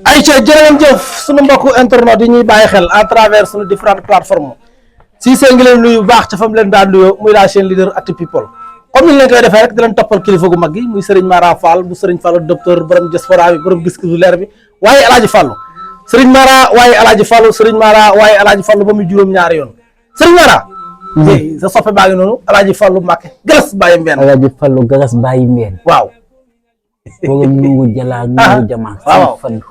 ay ca jërë ngeen jëf sunu mbokku internet yi ñuy bàyyi xel à travers sunu différentes plateformes Cissé ngi leen nuyu bu baax ca fa mu leen daan nuyoo muy la chaîne leader Actu People comme ni ñu leen koy defee rek di leen toppal kilifa gu mag gi muy Serigne Mara Fall bu Serigne Fall docteur borom diaspora bi borom gis lu leer bi waaye Alaaji Fallu Serigne Mara waaye Alaaji Fallu Serigne Mara waaye Alaaji Fallu ba muy juróom-ñaari yoon Serigne Mara sa soppe baa ngi noonu Alaaji Fallu Mbàkke galas bàyyi mbeen Alaaji Fallu galas bàyyi mbeen waaw borom nungu jalaal nungu jamaa waaw Fallu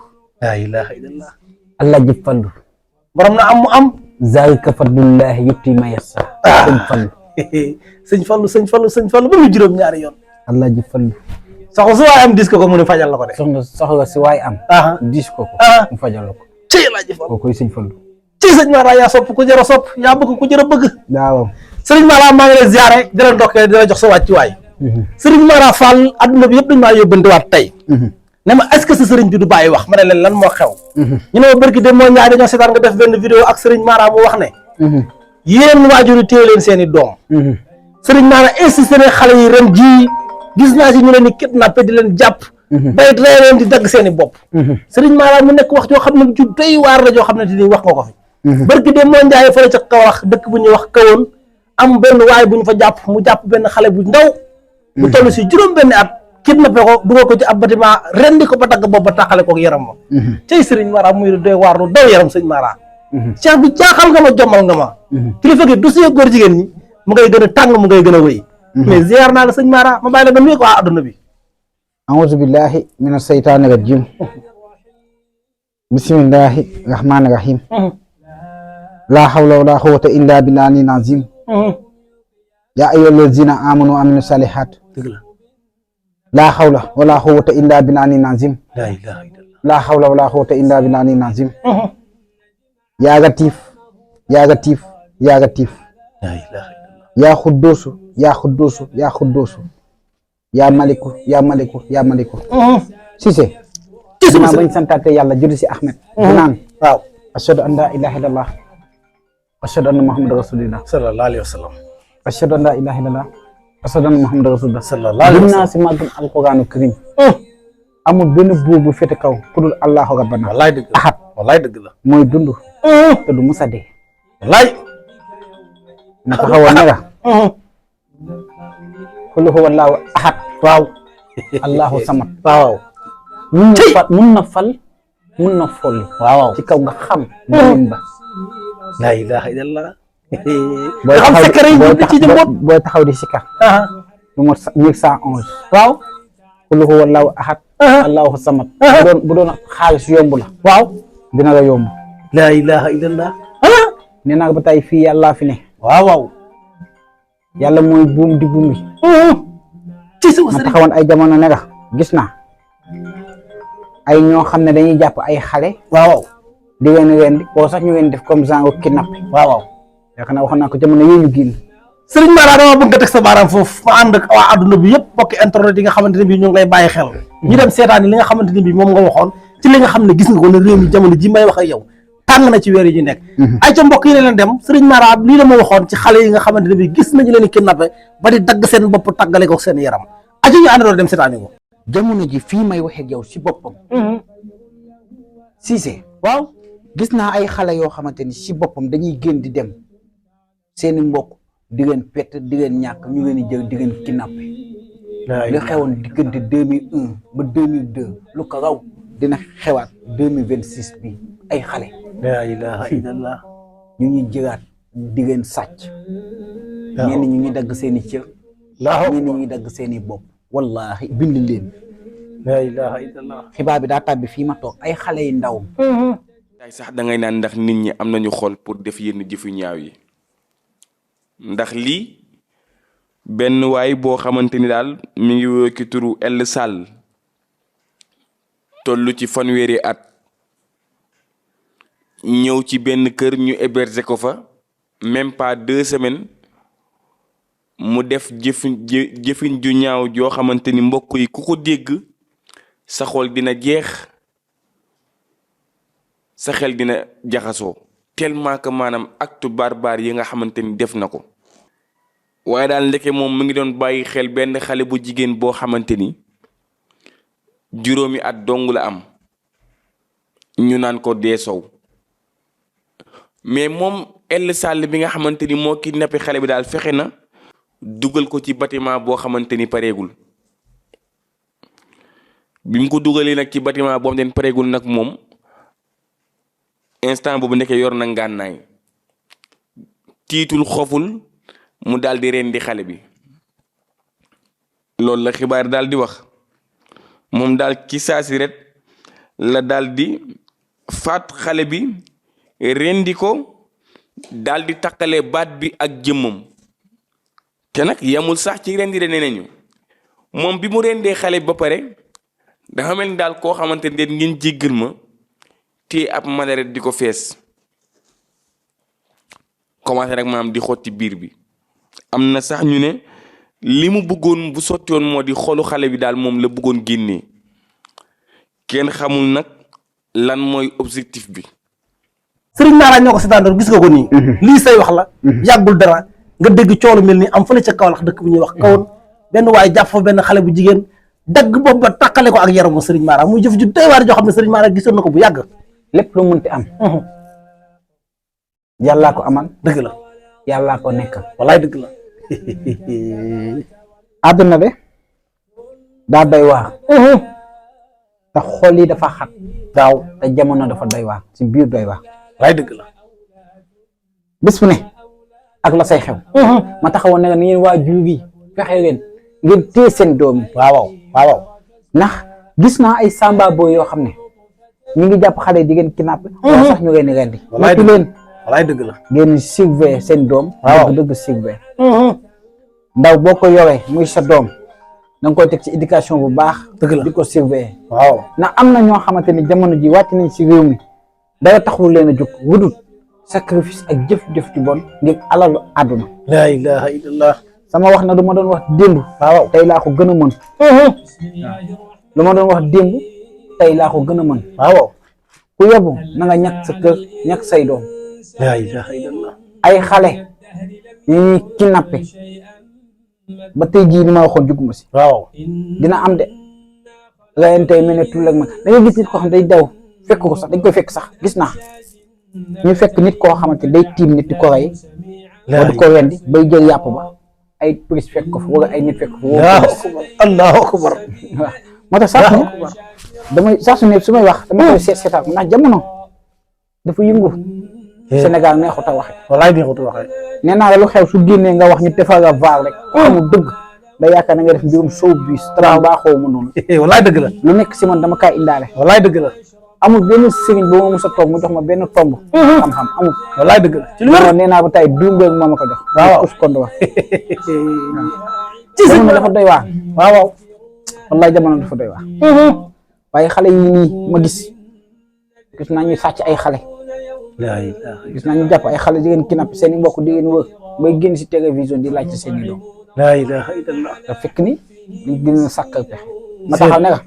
la ilaha illallah Alaaji Fallu borom na am mu am zalika fadlullahi yutti ma yassa sëñ Fallu sëñ Fallu ba muy juróom-ñaari yoon Alaaji Fallu soxla su waaye am dis ko mu ne fajal la ko de soxla si waay am dis ko mu fajal la ko ci Alaaji Fallu koy sëñ Fallu ci sëñ Mara yaa sopp ku jër a sopp yaa bëgg ku jër a bëgg waaw sëriñ Mara maa ngi lay ziare di la ndokkee di la jox sa wàccuwaay sëriñ Mara Fall adduna bi yëpp dañu maa yóbbantewaat tey ne ma est-ce que sa sëriñ bi du bàyyi wax ma ne leen lan moo xew ñu ne ma bërki de moo ñaari dañoo seetaan nga def benn vidéo ak sëriñ Mara mu wax ne yéen waajur yi téye leen seen i doom sëriñ Mara insisté ne xale yi ren jii gis naa si ñu leen di kidnappé di leen jàpp bay rey leen di dagg seen i bopp sëriñ Mara mu nekk wax joo xam ne ju doy waar la joo xam ne te ni wax nga ko fi bërki de moo njaay fële ca Kaolack dëkk bu ñuy wax kawoon am benn waay bu ñu fa jàpp mu jàpp benn xale bu ndaw bu toll si juróom benn at kidnappé ko dugal ko ci ab bâtiment rendi ko ba dagg bopp ba taxale ko yaram ma tey sëriñ Mara muy doy waar lu daw yaram sëñ Mara cheikh bi jaaxal nga ma jommal nga ma kilifa gi du see góor jigéen ñi mu ngay gën a tàng mu ngay gën a wéy mais ziar naa la sëñ Mara ma bàyyi la nga nuyu ko waa adduna bi a'uuzu billahi mina saytaani rajim bismillahi rahmaani rahim laa hawla wala quwwata illa billahi nazim yaa ayyuhal lazina amanu wa aminu salihat laa hawla wala quwwata illa billahi nazim laa hawla wala quwwata illa billahi nazim yaa Latif yaa Latif yaa Latif yaa Xudduusu yaa Xudduusu yaa Xudduusu yaa Maliku yaa Maliku yaa Maliku Cissé maa bañ santaate yàlla julli si Ahmed naan waaw ashhadu an laa ilaaha illallah ashhadu anna muhammadan rasulullah sallallahu alayhi wa sallam ashhadu an laa ilaaha illallah ashhadu anna muhammadan rasulullah sallallahu alayhi wa sallam naa si màggam alquraanu karim amul benn buur bu féete kaw ku dul allahu rabbana wallaay dëgg la ahad wallaay dëgg la mooy dund te du musa dee wallaay na taxawoon ne la qul huwa allahu ahad waaw allahu samad waaw mun na fal mun na folli waaw ci kaw nga xam lim ba la ilaha illallah booy taxaw di sikar numéro 1111 waaw qul huwa allahu ahad allahu samad bu doon xaalis yomb la waaw dina la yomb la ilaha illallah nee naa ba tey fii yàlla fi ne waaw waaw yàlla mooy buum di buum bi ci sama ma taxawoon ay jamono ne la gis naa ay ñoo xam ne dañuy jàpp ay xale waaw di leen rendi wala sax ñu leen def comme genre kidnappé waaw yaakaar naa waxoon naa ko jamono yooyu ñu génn sëriñ Mara dama bëgg nga teg sa baaraam foofu ma ànd ak waa adduna bi yëpp bokki internet yi nga xamante ne bii ñu ngi lay bàyyi xel ñu dem seetaan li nga xamante ne bii moom nga waxoon ci li nga xam ne gis nga ko ne réew mi jamono ji may wax ak yow tàng na ci weer yi ñu nekk ay ca mbokk yi ne leen dem sëriñ Mara lii la ma waxoon ci xale yi nga xamante ne bii gis nañu leen i kidnappé ba di dagg seen bopp tàggale ko seen yaram aca ñu àndandoo dem seetaani ko jamono ji fii may waxee ak yow si boppam Cissé waaw gis naa ay xale yoo xamante ni si boppam dañuy génn di dem seeni mbokk di leen pett di leen ñàkk ñu leen di jël di leen kidnappé li xewoon diggante 2001 ba 2002 lu ko raw dina xewaat 2026 bi ay xale la ilaha illallah ñu ñuy jëlaat di leen sàcc ñenn ñu ngi dagg seeni cër ñenn ñu ngi dagg seeni bopp wallahi bind leen la ilaha illallah xibaar bi daa tàbbi fii ma toog ay xale yu ndaw tay sax da ngay naan ndax nit ñi am nañu xol pour def yenn jëfu ñaaw yi ndax lii benn waay boo xamante ni daal mi ngi woo ki turu El Sall toll ci fanweeri at ñëw ci benn kër ñu héberger ko fa même pas 2 semaines mu def jëfin ju ñaaw joo xamante ni mbokk yi ku ko dégg sa xol dina jeex sa xel dina jaxasoo tellement que maanaam acte barbare yi nga xamante ni def na ko waaye daal ndeke moom mu ngi doon bàyyi xel benn xale bu jigéen boo xamante ni juróomi at dong la am ñu naan ko dee sow mais moom El Sall bi nga xamante ni moo kidnappé xale bi daal fexe na dugal ko ci bâtiment boo xamante ni pareegul bi mu ko dugalee nag ci bâtiment boo xamante ni pareegul nag moom instant boobu nekkee yor na ngànnaay tiitul xoful mu daal di rendi xale bi loolu la xibaar daal di wax moom daal ci saasi ret la daal di faat xale bi rendi ko daal di takkale baat bi ak jëmmam te nag yamul sax ci rendi de nee nañu moom bi mu rendee xale bi ba pare dafa mel ni daal koo xamante ne ngeen jéggal ma te ab madaret di ko fees commencé rek maam di xotti biir bi am na sax ñu ne li mu bëggoon bu sotti woon moo di xolu xale bi daal moom la bëggoon génnee kenn xamul nag lan mooy objectif bi. Sëriñ Mara ñoo ko seetaandoor gis nga ko nii. lii say wax la. yàggul dara nga dégg coolu mel ni am fële ca Kaolack dëkk bu ñuy wax kawoon benn waaye jàpp fa benn xale bu jigéen dagg boobu ba takkale ko ak yaramu Sëriñ Mara muy jëf ju doy waar joo xam ne Sëriñ Mara gisoon na ko bu yàgg. lépp lu mënti am. yàllaa ko amal. dëgg la. yàllaa ko nekkal. wallaay dëgg la. àdduna de daa doy waar. te xol yi dafa xat. waaw te jamono dafa doy waar ci biir doy waar. wallaay dëgg la. bis bu ne ak la say xew. ma taxawoon ne ni ngeen waa jur gi fexe leen ngeen téye seen doom yi. waaw waaw. ndax gis naa ay samba boy yoo xam ne ñu ngi jàpp xale di ngeen kidnappé. wala sax ñu leen di rendi. wallaay noppi leen. wallaay dëgg la. ngeen surveiller seen doom. waaw dëgg surveiller. ndaw boo ko yoree muy sa doom da nga koy teg ci éducation bu baax. dëgg la di ko surveiller. waaw ndax am na ñoo xamante ni jamono ji wàcc nañ si réew mi dara taxul leen a jóg wudul sacrifice ak jëf-jëf ci bon ngir alalu àdduna. laa ilaha illallah. sama wax na lu ma doon wax démb. waaw tey laa ko gën a mën. lu ma doon wax démb tey laa ko gën a mën. waaw ku yebu na nga ñàkk sa kër ñàkk say doom. laa ilaha illallah. ay xale yi ñuy kidnappé ba tey jii li ma waxoon juguma si. waaw dina am de ren tey mel ne tout le monde da ngay gis nit koo xam day daw fekk ko sax dañ koy fekk sax gis naa ñu fekk nit koo xamante day tiim nit di ko rey. wala di ko rendi bay jël yàpp ba ay police fekk ko fa wala ay nit fekk ko fa. allahu akbar. waaw moo tax sax damay sax su ne su may wax dama koy seetaan ndax jamono dafa yëngu. Sénégal neexut a waxe. wallaay neexut a waxe. nee naa la lu xew su génnee nga wax ñu defal la vaar rek. xamul dëgg da yaakaar na nga def mbirum showbiz. tra baaxoo mu noonu. wallaay dëgg la. lu nekk si man dama kaay indaale. wallaay dëgg la. amul benn sëriñ ba ma mos a toog mu jox ma benn tomb. xam-xam amul. wallaay dëgg la. ci lu wér nee naa ba tey duumbeeg moo ma ko jox. waaw us kon wax. ci jamono dafa doy waar. waaw wallaay jamono dafa doy waar. waaye xale yi nii ma gis naa ñu sàcc ay xale. gis naa ñu jàpp ay xale di ngeen kidnappé seen i mbokk di ngeen wër bay génn si télévision di laajte seen i doom. laa ilaha illallah. te fekk ni ñu dina sàkkal pexe. ma taxaw ne la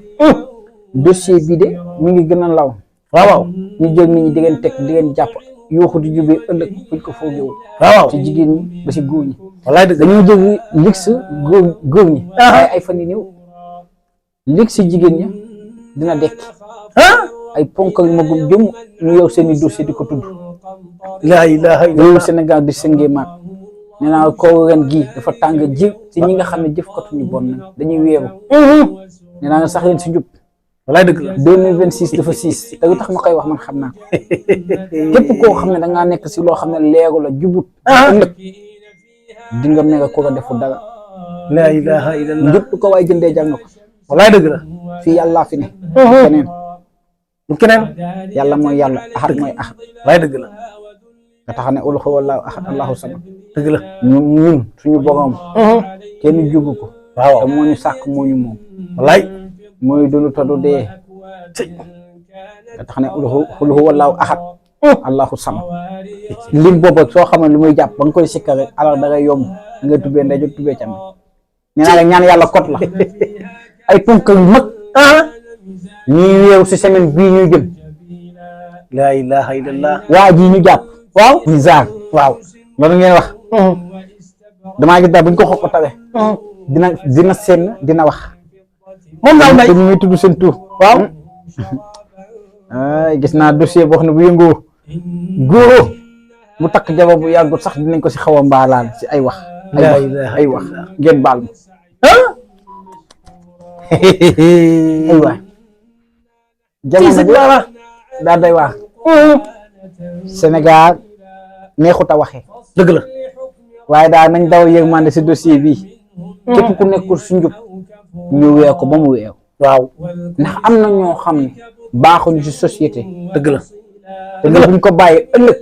dossier bii de mi ngi gën a law. waaw ñu jël nit ñi di ngeen teg di ngeen jàpp yuuxu di jubee ëllëg fuñ ko foogewul. waaw ci jigéen ñi ba si góor ñi. wallaay dëgg dañoo jël lig si góor ñi. ay fan yu néew lig si jigéen ñi dina dekki. ay ponkal yu magum jëm ñu yow seen i dossier di ko tudd. laa ilaha réewu illallah. Sénégal di sëngee maat nee naa ko ren gii dafa tàng ji ci ñi nga xam ne jëfkatu ñu bon nañ dañuy weeru. nee naa sax leen si njub. wallaay dëgg la. 2026 dafa siis te lu tax ma koy wax man xam naa képp koo xam ne da ngaa nekk si loo xam ne leeru la jubut. ëllëg di nga mel ko defu dara. laa ilaha illallah. njub ko waaye jëndee jàng ko. wallaay dëgg la. fii yàllaa fi ne. keneen du keneen. yàlla mooy yàlla ahad mooy ahad. wallaay dëgg la. nga tax ne ul huwallahu ahad allahu samad. dëgg la. ñun suñu borom. kenn jugu ko. waaw te moo ñu sàkk moo ñu moom. wallaay. mooy dund te du dee. nga tax ne ul huwallahu ahad allahu samad. lim boobu soo xamoon lu muy jàpp ba nga koy sikkar rek alors da ngay yomb nga tubbee ndey jot tubbee càmm. nee naa la ñaan yàlla kot la. ay ponkal yu mag. ñuy weeru si semaine bii ñuy jëm. laa ilaha illallah. waa ji ñu jàpp. waaw ñu zaar. waaw loolu ngeen wax. damaa gis daal buñ ko xoqatalee. dina seen dina wax. moom daal mbay te ñu ngi tudd seen tur. waaw. ay gis naa dossier boo xam ne bu yëngoo góoro bu takk jabar bu yàggut sax dinañ ko si xaw a mbaalaal si ay wax ay wax ngeen baal ma ay waay jamono bi daa day wax Sénégal neexut a waxee dëgg la waaye daal nañ daw yërmande si dossier bi képp ku nekkul su njub ñu weew ko ba mu weew waaw ndax am na ñoo xam ne baaxuñu si société dëgg la te buñ ko bàyyi ëllëg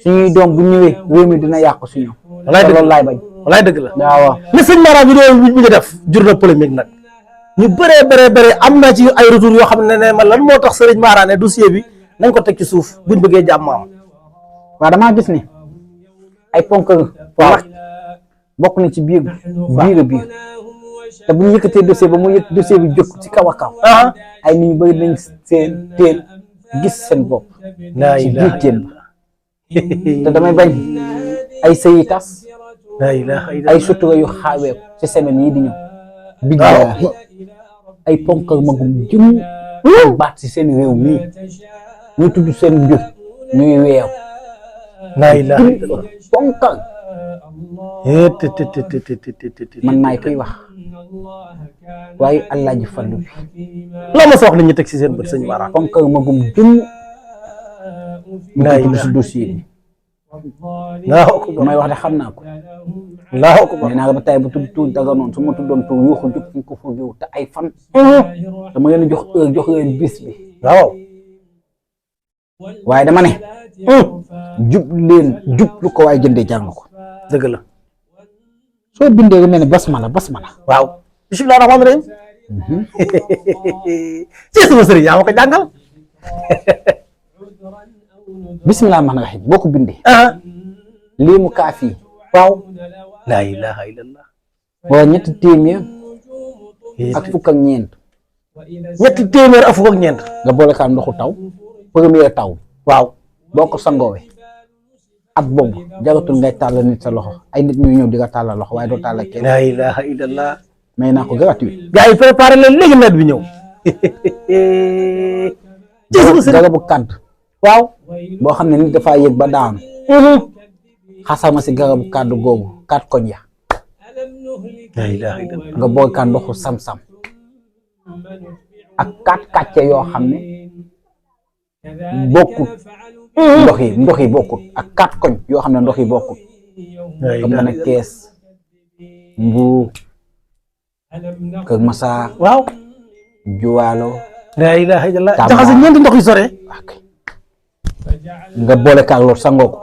suñuy doom bu ñëwee réew mi dina yàqu si ñoom loolu laay bañ walaay dëgg la waaw mais sëñ Mara bi doon bi nga def jur na polémique nag ñu bëree am na ci ay retour yoo xam ne man lan moo tax sëriñ Mara ne dossier bi nañ ko teg ci suuf buñ bëggee jàmm am waaw damaa gis ne ay ponk waaw bokk na ci biir te bu ñu yëkkatee dossier ba mu yëkk dossier bi jóg ci kaw a kaw ay nit ñu bëri nañ seen teel gis seen bopp ci biir teen ba te damay bañ ay sëyi tas ay sutura yu xaaweeku ci semaine yi di ñëw billaahi ay ponkal magum jëm baat ci seen réew mii ñu tudd seen mbir ñuy weew ponkal man maay koy wax waaye allah ji fallu bi loo ma sa wax li ñu teg ci seen bët sëñ Mara ponkal magum jëm ñu tudd si dossier bi may wax de xam naa ko nee naa ba tey bu tudd tuur daga noonu su ma tuddoon tuur yuuxu jub fi ko fogewu te ay fan dama leen jox heure jox leen bis bi waaw waaye dama ne jub leen jub lu ko waaye jëndee jàng ko dëgg la soo bindee lu mel ne basmala waaw bismillah rahmaan rahim ci sama sëriñ yaa ma ko jàngal bismillah rahmaan rahim boo ko bindee lii mu kaafi waaw laa ilaha illallah wala ñetti téeméer ak fukk ak ñeent nga boole kaa ndoxu taw premier taw waaw boo ko sangoowee at boobu jaratul ngay tàllal nit sa loxo ay nit ñuy ñëw di nga tàllal loxo waaye doo tàllal kenn laa ilaha illallah may naa ko gratuit gars yi préparé leen léegi nawet bi ñëw garabu kàdd waaw boo xam ne nit dafaa yëg ba daanu xasama si garabu kàdd googu kat koñ ya laa ilaha illallah nga boole kaa ndoxu sam-sam ak kat kàcce yoo xam ne bokkut ndox yi bokkut ak kat koñ yoo xam ne ndox yi bokkut nga mën a kees Mbuur Kër Masaar waaw Juwaalo laa ilaha illallah jaxase ñeenti ndox yu sore nga boole kaag loolu sangoo ko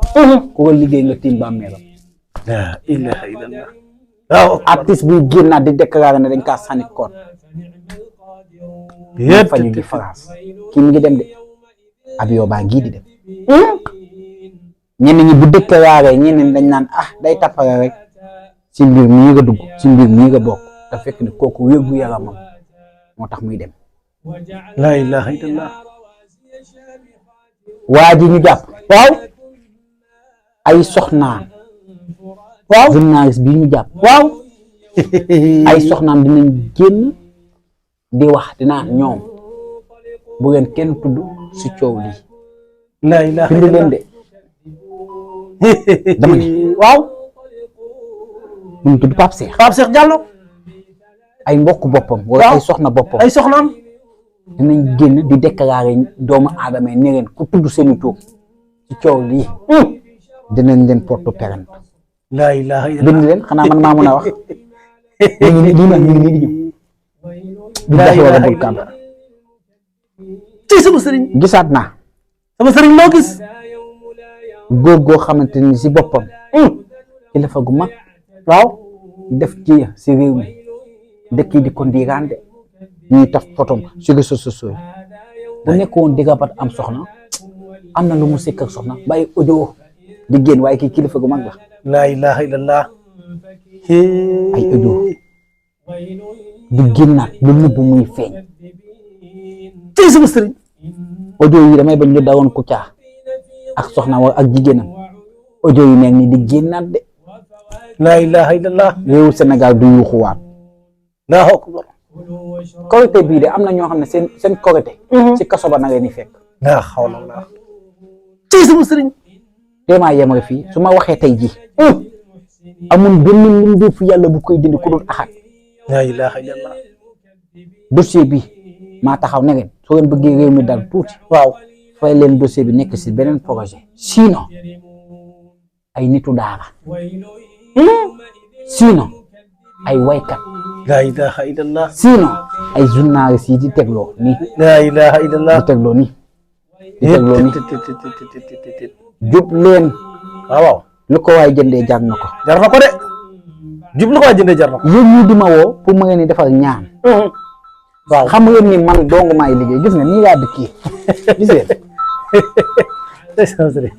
ku ko liggéey nga tiim bàmmeelam laa ilaha illallah waaw artiste buy génnaat di déclaré ne dañ kaa sànni koot fa ñu di France kii mi ngi dem de avion baa ngii di dem ñenn ñi bu déclaré ñenn ñi dañ naan day tappale rek ci mbir mii nga dugg ci mbir mii nga bokk te fekk ne kooku wérgu yaramam moo tax muy dem laa ilaha illallah waa ji ñu jàpp waaw ay soxnaam waaw journaliste bi ñu jàpp waaw ay soxnaam dinañ génn di wax dinaa ñoom bu ngeen kenn tudd si coow lii laa ilaha bind leen de dama ne waaw ñu tudd Pape Cheikh Diallo ay mbokk boppam wala ay soxna boppam ay soxnaam dinañ génn di déclarer doomu aadama yi ne leen ku tudd seeni tur ci coow lii dinañ leen porte plainte laa ilaha illallah bind leen xanaa man maa mën a wax ñu ngi nii di ñëw billahi wa rabbul kaaba ci sama sëriñ gisaat naa sama sëriñ moo gis góor goo xamante ni si boppam kilifa gu mag waaw def ci si réew mi dëkk yi di ko ndiiraande ñuy taf fotom si réseaux sociaux yi bu nekk woon digga bat am soxna am na lu mu sekk ak soxna bàyyi audio di génn waaye kii kilifa gu mag la laa ilaha illallah ay audio di génnaat lu nëbb muy feeñ ci sama sëriñ audio yi damay bañ ñu dawoon Kouthia ak soxna wa ak jigéenam audio yi nekk ni di génnaat de laa ilaha illallah réewu Sénégal du yuuxuwaat allahu akbar korité bii de am na ñoo xam ne seen korité ci kaso ba na leen di fekk laa xawla wala ci sama sëriñ téemaa yemale fii su ma waxee tey jii amul benn mbindeefu yàlla bu koy dindi ku dul axat. laa ilaaha illallah. dossier bi maa taxaw ne leen soo leen bëggee réew mi dal tuuti waaw fay leen dossier bi nekk si beneen projet sinon ay nitu daara sinon ay waykat laa ilaaha illallah. sinon ay journaliste yi di tegloo nii laa ilaaha illallah. di tegloo nii di tegloo nii jub leen waaw lu ko waay jëndee jar na ko. jar na ko de jub lu ko waay jëndee jar na ko. yéen ñii di ma woo pour ma ngeen di defal ñaan. waaw xam ngeen ni man dong maay liggéey gis nga nii laa dëkkee gis ngeen.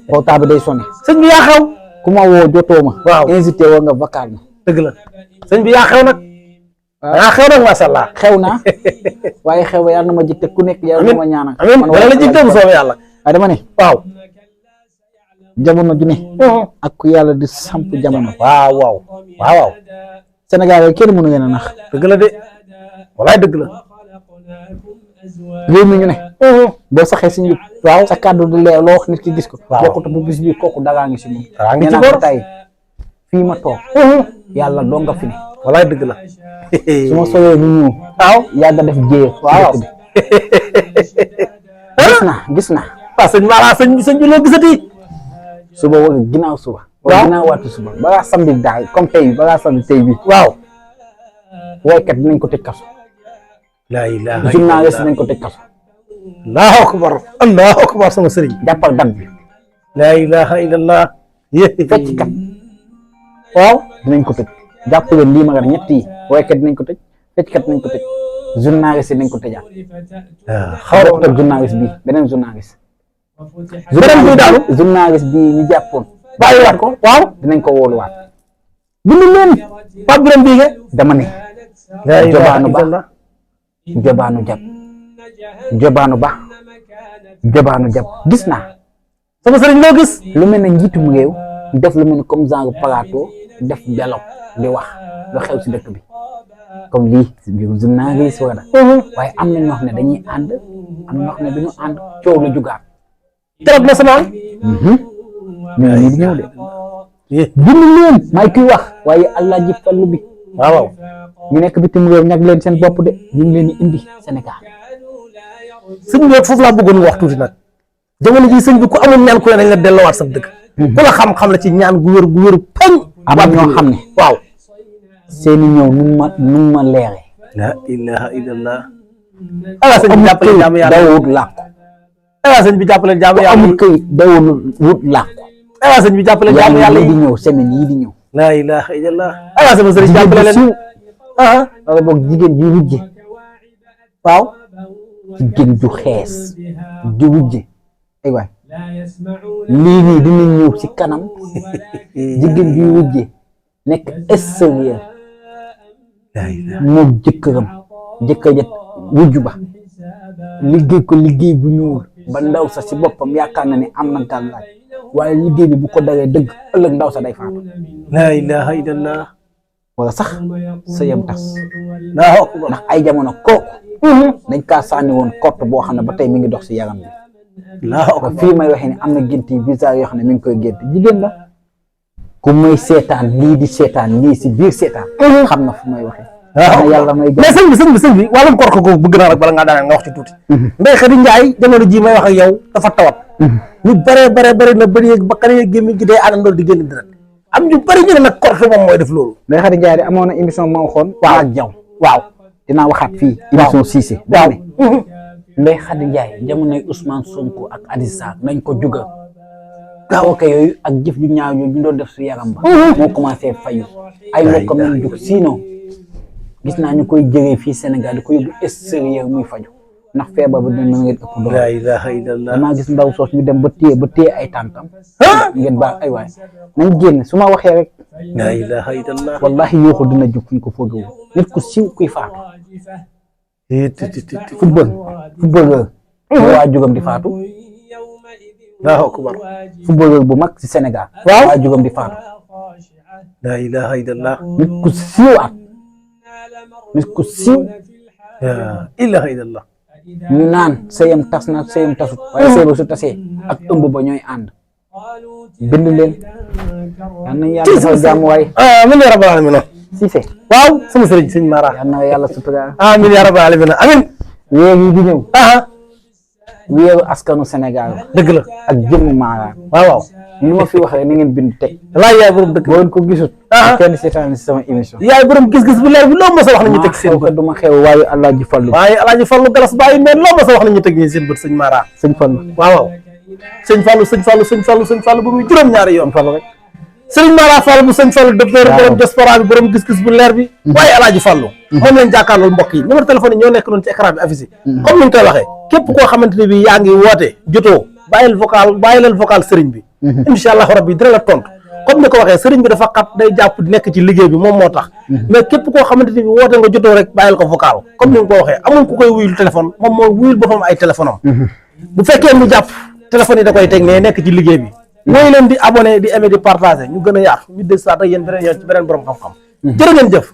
portable day sonné. sëñ bi yaa xew. ku ma woo jotoo ma. waaw incité woo nga vocal ma. dëgg la sëñ bi yaa xew nag. yaa xew nag macha allah. xew naa waaye xew yàlla na ma jig te ku nekk yàlla na ma ñaanal. amiin wala la jig te bu soobee yàlla. waaye dama ne. waaw. jamono ju ne. ak ku yàlla di samp jamono. waaw waaw waaw. Sénégal yi kenn mënu ngeen a nax. dëgg la de walaay dëgg la. réew mi ñu ne. boo saxee si njub. waaw sa kàddu du leer loo wax nit ki gis ko. waaw bokkut bu bis bi kooku daraa ngi si moom. daraa ngi ci góor tey fii ma toog. yàlla doo nga fi ne. walaay dëgg la. su ma solee lu ñëw. waaw yàgg a def jéer. waaw gis naa. waaw sëñ Mara sëñ bi loo gisati. suba wala ginnaaw suba. waaw ginnaaw waatu suba balaa samedi daal comme tey balaa samedi tey bi. waaw. woykat dinañ ko tëj kaso. laa ilaaha journaliste dinañ ko tëj kaso. allahu akbar allahu akbar sama sëriñ. jàppal date bi. laa ilaaha illallah. fecckat. waaw dinañ ko tëj. jàpp leen lii ma nga ñett yi woykat dinañ ko tëj fecckat dinañ ko tëj journaliste dinañ ko tëjaat. xaw ma ko journaliste bi beneen journaliste. beneen bi daal journaliste bi ñu jàppoon. bàyyiwaat ko waaw dinañ ko wóoluwaat. bindu leen Pape Birame bii nga dama ne. jobaanu ba jobaanu jàpp jobaanu ba jobaanu jàpp gis naa. sama sëriñ loo gis. lu mel ne njiitum réew def lu mel ni comme genre plateau def dialogue di wax lu xew si dëkk bi comme lii si biir journaliste wala waaye am na ñoo xam ne dañuy ànd am na ñoo xam ne duñu ànd coow la jugaat. trop national. ñu ngi di ñëw de. bindu leen may kuy wax waaye allah ji fallu bi. waaw ñu nekk bitim réew ñag leen seen bopp de ñu ngi leen di indi Sénégal. sëñ bi foofu laa bëggoon wax tuuti nag jamono ji sëñ bi ku amul ñaan ku ne dañ la delloowaat sa dëkk. ku la xam-xam la ci ñaan gu wér pañ. am na ñoo xam ne waaw. seeni ñëw nu ma leere. la ilaha illallah. ala sëñ bi jàppale jaamu yàlla dawut làkku. ala sëñ bi jàppale jaamu yàlla amul këy dawul wut làkku. ala sëñ bi jàppale jaamu yàlla yi di ñëw semaine yii di ñëw. la ilaha illallah. ala sama sëriñ jàppale leen. wala boog jigéen ju wujje. waaw jigéen ju xees ju wujje ay waay lii nii dinañ ñëw ci kanam jigéen ju wujje nekk extérieur moom jëkkëram jëkkër wujju ba liggéey ko liggéey bu ñuul ba ndaw sa ci boppam yaakaar na ne am na gàllaaj waaye liggéey bi bu ko dalee dëgg ëllëg ndaw sa day faatu. la ilaha illallah. wala sax sëyam tas. ndax ay jamono kooku dañ kaa sànni woon kott boo xam ne ba tey mi ngi dox ci yaram bi. ba fii may waxee ne am na gént yi bizarre yoo xam ne mi ngi koy gént jigéen la ku may seetaan lii di seetaan lii si biir seetaan xam na fu may waxee. waaw yàlla may mais sëñ bi wàllum koor ko bëgg naa rek bala ngaa daaneel nga wax ci tuuti. Ndeye Khady Ndiaye jamono jii may wax ak yow dafa tawat. ñu bare na bëri yeeg bakkan yeeg gémmiñ gi day àndandoo di génn deret am ñu bëri ñu ne nag koor moom mooy def loolu. Ndeye Khady Ndiaye de amoon na émission ma waxoon. waaw ak jaw waaw dinaa waxaat fii. émission Cissé. waaw Ndeye Khady Ndiaye jamonoy Ousmane Sonko ak Adji Sarr nañ ko juga ok yooyu ak jëf ju ñaaw yooyu ñu doon def su yaram ba moo commencé fayu ay mbokkam nañ jug sinon gis naa ñu koy jëgee fii Sénégal di ko yóbbu extérieur muy faju ndax feebar bi dina ngeen ëpp doole. la ilaha illallah. damaa gis ndaw soos ñu dem ba téye ay tànkam ngeen baax ay waay nañ génn su ma waxee rek la ilaha illallah. wallahi yuuxu dina jug fuñ ko foogewul nit ku siiw kuy faatu footballeur waa jugam di faatu. Allahu akbar. footballeur bu mag ci Sénégal. waaw waa jugam di faatu. la ilaha illallah. nit ku siiw at nit ku siiw. la ilaha illallah. ñu naan sëyam tas na sëyam tasut waaye sëy ba su tasee ak ëmb ba ñooy ànd bind leen yal na yàlla defal jàmm waay amiin yaa rabbal alamin Cissé waaw sama sëriñ sëñ Mara yal na yàlla sutura amiin yaa rabbal alamin amiin wéer yi di ñëw wéeru askanu Sénégal dëgg la ak jëmm Mara waaw waaw li ma fi wax rek ni ngeen bind teg laay yaay borom dëgg boo leen ko gisut kenn seetaan si sama émission yaay borom gis-gis bu leer bi loo mos a wax na ñu teg seen bët duma xew waaye Alaaji Fallu waaye Alaaji Fallu galas bàyyi meen loo mos a wax na ñu teg ñi seen bët sëñ Mara sëñ Fallu waaw waaw sëñ Fallu bu muy juróom-ñaari yoon Fallu rek sëriñ Mara Fall bu sëñ Fallu docteur borom diaspora bi borom gis-gis bu leer bi waaye Alaaji Fallu moom lañ jàkkaarlool mbokk yi numéro téléphone yi ñoo nekk noonu ci écran bi affiché comme ni ñu koy waxee képp koo xamante ne bi yaa ngi woote jotoo bàyyi leen vocal sëriñ bi incha allah rabbi dina la tontu comme ni ko waxee sëriñ bi dafa xat day jàpp nekk ci liggéey bi moom moo tax mais képp koo xamante ni bi woote nga jotoo rek bàyyil ko vocal comme ni nga ko waxee amul ku koy wuyul téléphone moom moo wuyul boppam ay téléphone am bu fekkee mu jàpp téléphone yi da koy teg ne nekk ci liggéey bi mooy leen di abonné di aimer di partager ñu gën a yaatu ñu des saa ak yéen beneen yoon ci beneen borom xam-xam jërë ngeen jëf